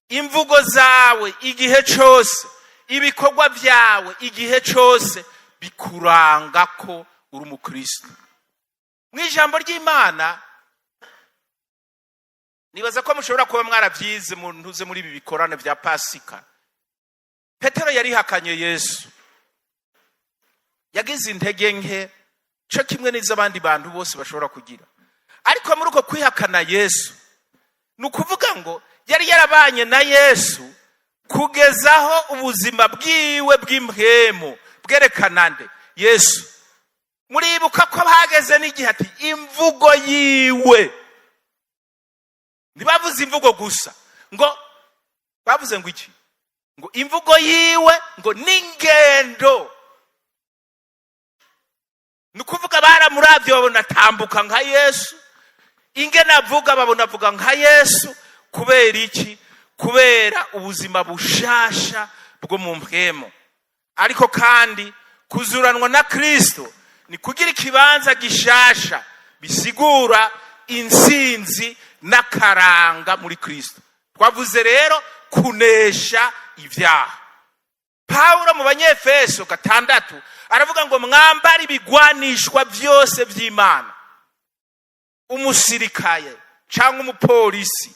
imvugo zawe igihe cose, ibikorwa byawe igihe cose bikuranga ko uri umukristo. Mu ijambo ry'Imana, nibaza ko mushobora kuba mwarabyize mu ntuze muri ibi bikorane bya Pasika, Petero yarihakanye Yesu. Yagize intege nke cyo kimwe n'iz'abandi bantu bose bashobora kugira. Ariko muri uko kwihakana Yesu, ni ukuvuga ngo yari yarabanye na Yesu kugezaho ubuzima bwiwe bw'impwemu bwerekana nde? Yesu. Muribuka ko hageze n'igihe ati imvugo yiwe, ntibavuze imvugo gusa, ngo bavuze ngo iki? Ngo imvugo yiwe ngo n'ingendo. Ni ukuvuga baramuravye babona atambuka nka Yesu, ingene avuga babona avuga nka Yesu. Kubera iki? Kubera ubuzima bushasha bwo mu mpwemu. Ariko kandi kuzuranwa na Kristo ni kugira ikibanza gishasha, bisigura intsinzi n'akaranga muri Kristo. Twavuze rero kunesha ibyaha. Pawulo mu Banyefeso 6 aravuga ngo mwambare ibigwanishwa byose by'Imana. Umusirikaye cyangwa umupolisi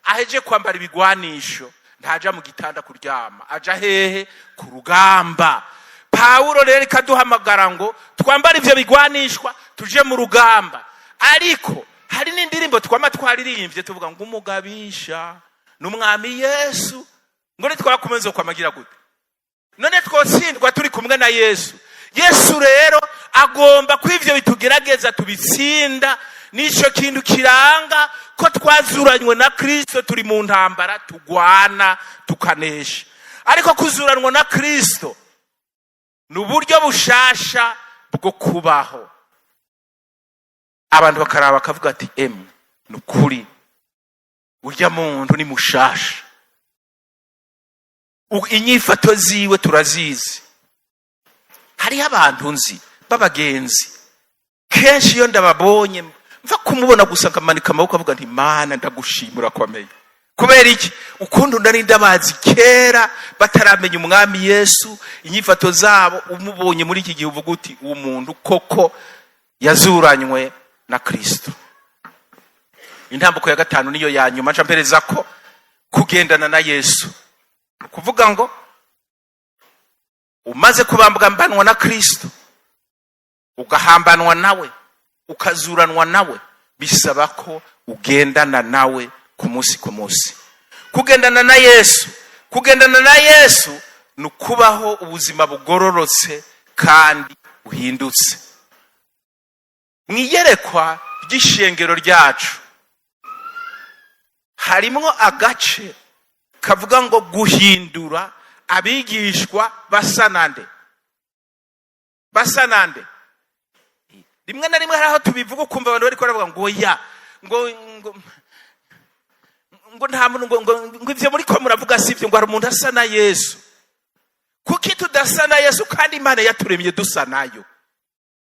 aheje kwambara ibigwanisho ntaja mu gitanda kuryama, aja hehe? Ku rugamba. Pawulo rero ikaduhamagara ngo twambare ivyo bigwanishwa, tuje mu rugamba. Ariko hari n'indirimbo twama twaririmbye tuvuga ngo umugabisha n'Umwami Yesu, ngo nitwakomeza kwamagira gute? None twotsindwa turi kumwe na Yesu? Yesu rero agomba ko ivyo bitugerageza tubitsinda. Nico kintu kiranga ko twazuranywe na Kristo. Turi mu ntambara tugwana tukanesha, ariko kuzuranwa na Kristo ni uburyo bushasha bwo kubaho. Abantu bakaraba bakavuga ati: "Emwe, ni ukuri urya muntu ni mushasha, inyifato ziwe turazizi." Hariho abantu nzi b'abagenzi, kenshi iyo ndababonye mva kumubona gusa nkamanika amaboko avuga nti: "Mana, ndagushimura urakomeye." Kubera iki? Ukuntu nari ndabazi kera bataramenya Umwami Yesu, inyifato zabo, umubonye muri iki gihe uvuga uti: "Uwo muntu koko yazuranywe na Kristo." Intambuko ya gatanu niyo ya nyuma nca mpereza ko kugendana na Yesu ni ukuvuga ngo umaze kubambwambanwa na Kristo, ugahambanwa nawe, ukazuranwa nawe, bisaba ko ugendana nawe ku munsi ku munsi. Kugendana na Yesu, kugendana na Yesu ni ukubaho ubuzima bugororotse kandi buhindutse. Mu iyerekwa ry'ishengero ryacu harimwo agace kavuga ngo guhindura abigishwa basa nande? Basa nande? Rimwe na rimwe hari aho tubivuga ukumva abantu bariko baravuga ngo ya ngo nta muntu, ngo ivyo muriko muravuga si ivyo, ngo hari umuntu asa na Yesu. Kuki tudasa na Yesu kandi Imana yaturemye dusa nayo?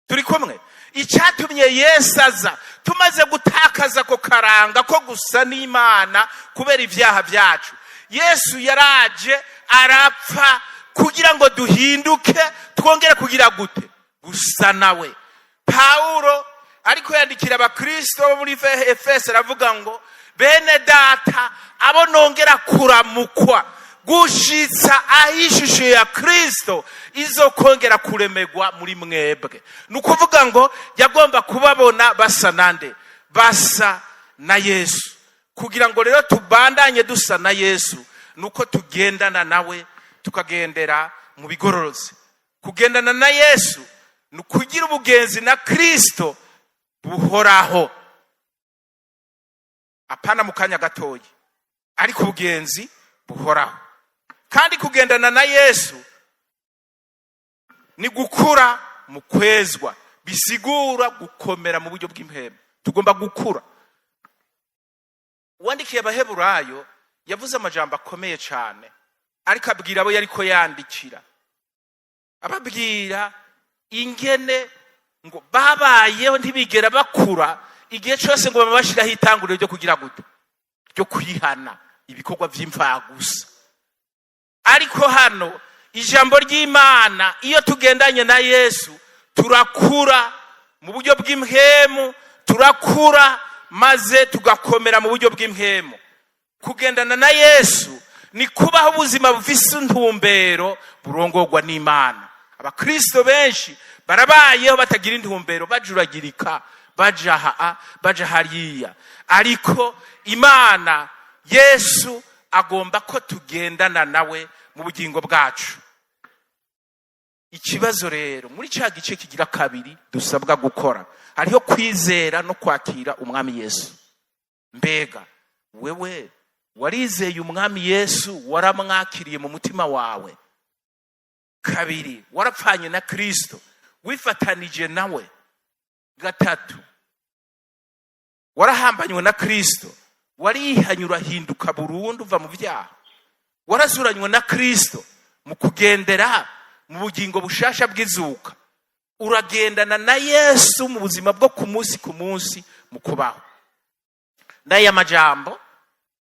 Turi kumwe? Icyatumye Yesu aza, tumaze gutakaza ako karanga ko gusa n'Imana kubera ibyaha byacu, Yesu yaraje arapfa kugira ngo duhinduke, twongere kugira gute? Gusa nawe. Pawulo ariko yandikira Abakristo bo muri Efeso aravuga ngo: "Bene Data, abo nongera kuramukwa gushitsa aho ishusho ya Kristo izo kongera kuremegwa muri mwebwe." Ni ukuvuga ngo yagomba kubabona basa nande? Basa na Yesu. Kugira ngo rero tubandanye dusa na Yesu ni uko tugendana nawe, tukagendera mu bigororotse. Kugendana na Yesu ni ukugira ubugenzi na Kristo buhoraho, apana mu kanya gatoya, ariko ubugenzi buhoraho. Kandi kugendana na Yesu ni gukura mu kwezwa, bisigura gukomera mu buryo bw'impemu. Tugomba gukura. Uwandikiye Abaheburayo yavuze amajambo akomeye cyane, ariko abwira abo yariko yandikira, ababwira ingene ngo babayeho ntibigera bakura. Igihe cyose ngo babashiraho itanguriro ryo kugira gute? Ryo kwihana ibikorwa vy'imfagusa. Ariko hano ijambo ry'Imana, iyo tugendanye na Yesu turakura mu buryo bw'impwemu, turakura maze tugakomera mu buryo bw'impwemu. Kugendana na Yesu ni kubaho ubuzima bufise intumbero, burongorwa n'Imana. Abakristo benshi barabayeho batagira intumbero, bajuragirika, baja aha, baja hariya. Ariko Imana, Yesu agomba ko tugendana nawe mu bugingo bwacu. Ikibazo rero, muri cya gice kigira kabiri dusabwa gukora, hariho kwizera no kwakira Umwami Yesu. Mbega wewe warizeye Umwami Yesu? Waramwakiriye mu mutima wawe? Kabiri, warapfanye na Kristo, wifatanije nawe? Gatatu, warahambanywe na Kristo, warihanye urahinduka burundu uva mu byaha? Warazuranywe na Kristo mu kugendera mu bugingo bushasha bw'izuka? Uragendana na Yesu mu buzima bwo ku munsi ku munsi mu kubaho? N'aya majambo.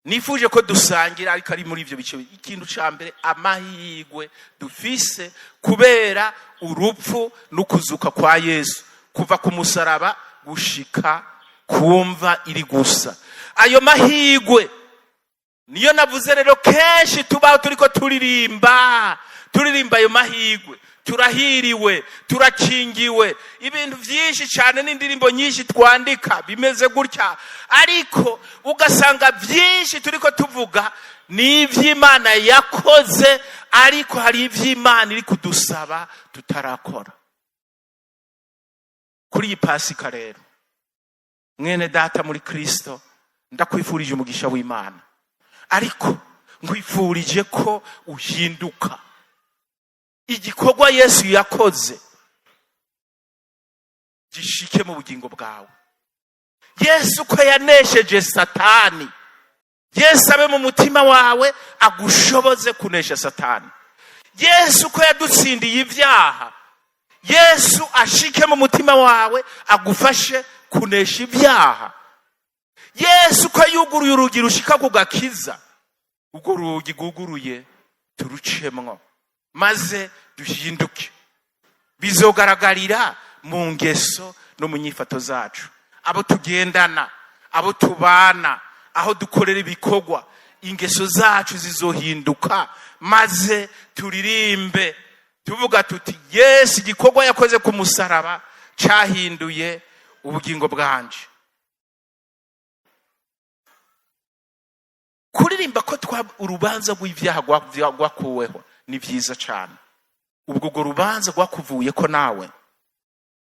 Nifuje ko dusangira, ariko ari muri ibyo bice. Ikintu cya mbere, amahirwe dufise kubera urupfu n'ukuzuka kwa Yesu, kuva ku musaraba gushika kumva iri gusa. Ayo mahirwe niyo navuze rero. Kenshi tubaho turiko turirimba, turirimba ayo mahirwe: turahiriwe, turakingiwe, ibintu byinshi cyane, n'indirimbo nyinshi twandika bimeze gutya. Ariko ugasanga byinshi turiko tuvuga ni iby'Imana yakoze, ariko hari iby'Imana iri kudusaba tutarakora. Kuri iyi Pasika rero, mwene Data muri Kirisito, ndakwifurije umugisha w'Imana, ariko nkwifurije ko uhinduka. Igikorwa Yesu yakoze gishike mu bugingo bwawe. Yesu ko yanesheje Satani, Yesu abe mu mutima wawe, agushoboze kunesha Satani. Yesu ko yadutsindiye ibyaha, Yesu ashike mu mutima wawe, agufashe kunesha ibyaha. Yesu ko yuguruye urugi rushika ku gakiza, urwo rugi rwuguruye turucemwo maze duhinduke. Bizogaragarira mu ngeso no mu nyifato zacu, abo tugendana, abo tubana, aho dukorera ibikorwa. Ingeso zacu zizohinduka, maze turirimbe tuvuga tuti: "Yesu, igikorwa yakoze ku musaraba cyahinduye ubugingo bwanje." Kuririmba ko twa urubanza rw'ibyaha rwakuweho ni byiza cyane. Ubwo urwo rubanza rwakuvuye ko nawe,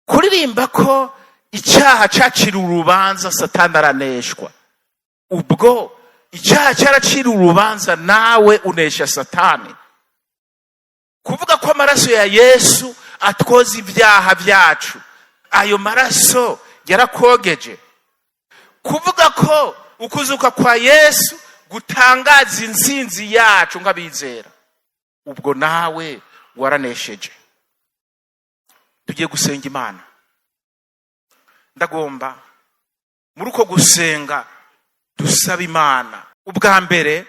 kuririmba ko icyaha cyacira urubanza, Satani araneshwa, ubwo icyaha cyaracira urubanza, nawe unesha Satani. Kuvuga ko amaraso ya Yesu atwoza ibyaha byacu, ayo maraso yarakogeje. Kuvuga ko ukuzuka kwa Yesu gutangaza intsinzi yacu nk'abizera, ubwo nawe waranesheje. Tugiye gusenga Imana. Ndagomba muri uko gusenga dusaba Imana. Ubwa mbere,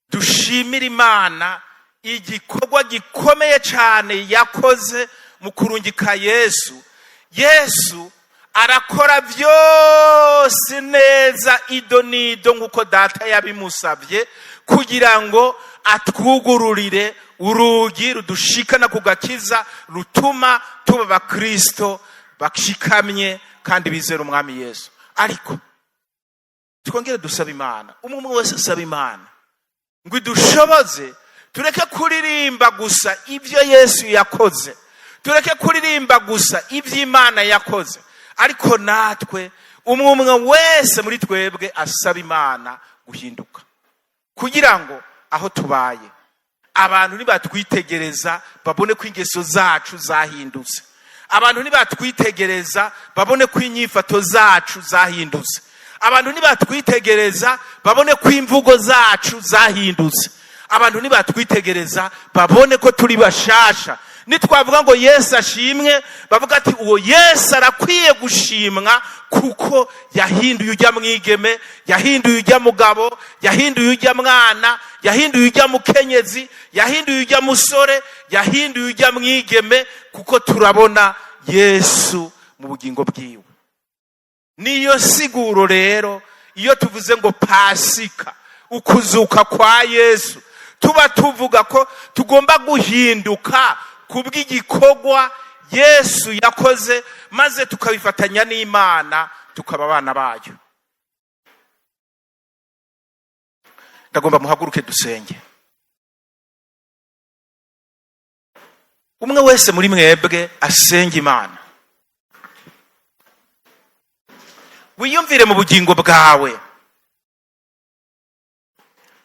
dushimira Imana igikorwa gikomeye cyane yakoze mu kurungika Yesu. Yesu arakora byose neza, ido n'ido, nk'uko Data yabimusabye, kugira ngo atwugururire urugi rudushikana ku gakiza, rutuma tuba abakristo bashikamye kandi bizera Umwami Yesu. Ariko twongere dusaba Imana, umwe umwe wese asaba Imana ngo idushoboze tureke kuririmba gusa ibyo Yesu yakoze, tureke kuririmba gusa ibyo Imana yakoze, ariko natwe, umwe umwe wese muri twebwe, asaba Imana guhinduka, kugira ngo aho tubaye abantu nibatwitegereza babone ko ingeso zacu zahindutse, abantu nibatwitegereza babone ko inyifato zacu zahindutse, abantu nibatwitegereza babone ko imvugo zacu zahindutse, abantu nibatwitegereza babone ko turi bashasha. Nitwavuga ngo "Yesu ashimwe", bavuga ati: "Uwo Yesu arakwiye gushimwa, kuko yahinduye ujya mwigeme, yahinduye ujya mugabo, yahinduye ujya mwana, yahinduye ujya mukenyezi, yahinduye ujya musore, yahinduye ujya mwigeme, kuko turabona Yesu mu bugingo bwiwe." Niyo siguro rero, iyo tuvuze ngo Pasika, ukuzuka kwa Yesu, tuba tuvuga ko tugomba guhinduka kubw'igikorwa Yesu yakoze, maze tukabifatanya n'Imana, tukaba abana bayo. Ndagomba muhaguruke dusenge. Umwe wese muri mwebwe asenge Imana. Wiyumvire mu bugingo bwawe,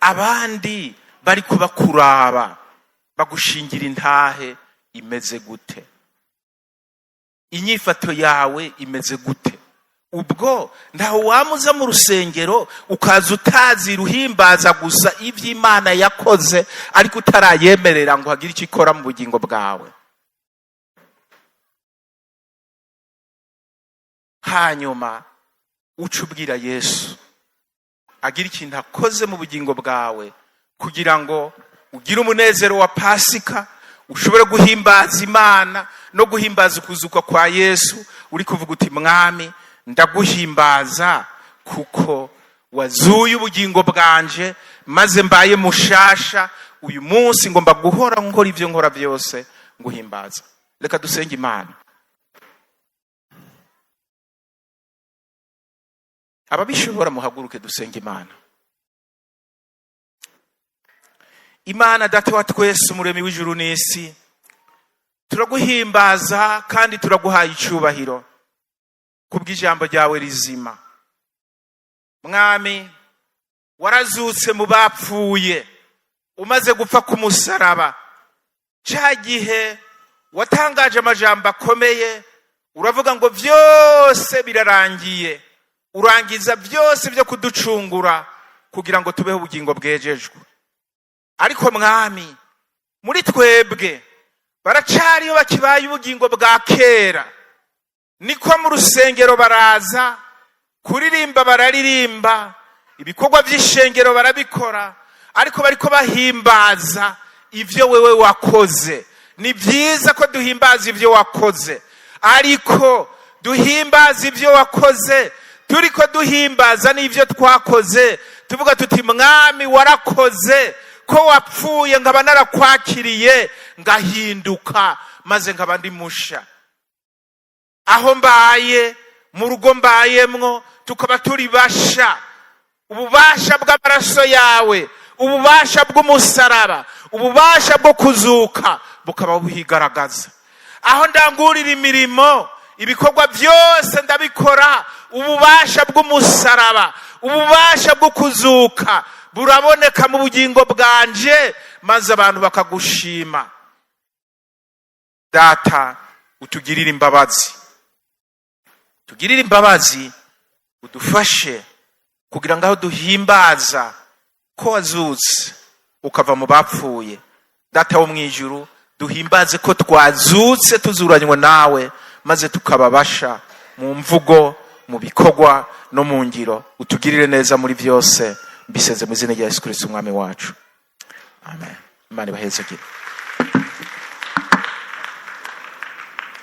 abandi bari kubakuraba bagushingira intahe imeze gute? Inyifato yawe imeze gute? Ubwo ntaho wamuza mu rusengero ukaza utazi ruhimbaza gusa iby'Imana yakoze, ariko utarayemerera ngo hagire icyo ikora mu bugingo bwawe. Hanyuma uca ubwira Yesu. Agira ikintu akoze mu bugingo bwawe kugira ngo ugire umunezero wa Pasika, ushobore guhimbaza Imana no guhimbaza ukuzuka kwa Yesu, uri kuvuga uti: "Mwami, ndaguhimbaza kuko wazuye ubugingo bwanje, maze mbaye mushasha. Uyu munsi ngomba guhora nkora ibyo nkora byose nguhimbaza." Reka dusenge Imana. Ababishobora muhaguruke dusenge Imana. Imana Data wa twese, Umuremi w'ijuru n'isi, turaguhimbaza kandi turaguhaye icyubahiro kubw'ijambo ryawe rizima. Mwami, warazutse mu bapfuye umaze gupfa ku musaraba. Cya gihe watangaje amajambo akomeye, uravuga ngo: "Byose birarangiye." Urangiza byose byo kuducungura kugira ngo tubeho ubugingo bwejejwe. Ariko Mwami, muri twebwe baracariyo bakibaye ubugingo bwa kera. Niko mu rusengero baraza kuririmba, bararirimba, ibikorwa by'ishengero barabikora, ariko bariko bahimbaza ibyo wewe wakoze. Ni byiza ko duhimbaza ibyo wakoze, ariko duhimbaza ibyo wakoze turiko duhimbaza n'ibyo twakoze, tuvuga tuti: "Mwami, warakoze ko wapfuye, nkaba narakwakiriye, ngahinduka, maze nkaba ndi musha. Aho mbaye, mu rugo mbayemwo, tukaba turi basha. Ububasha bw'amaraso yawe, ububasha bw'umusaraba, ububasha bwo kuzuka bukaba buhigaragaza. Aho ndangurira imirimo, ibikorwa byose ndabikora, ububasha bw'umusaraba, ububasha bwo kuzuka buraboneka mu bugingo bwanje, maze abantu bakagushima." Data, utugirire imbabazi, tugirire imbabazi, udufashe kugira ngo aho duhimbaza ko wazutse ukava mu bapfuye, Data wo mu ijuru, duhimbaze ko twazutse tuzuranywe nawe, maze tukababasha mu mvugo, mu bikorwa no mu ngiro. Utugirire neza muri byose. Mbiseze mu izina rya Yesu Kirisito, Umwami wacu. Amen. Imana ibahezagire.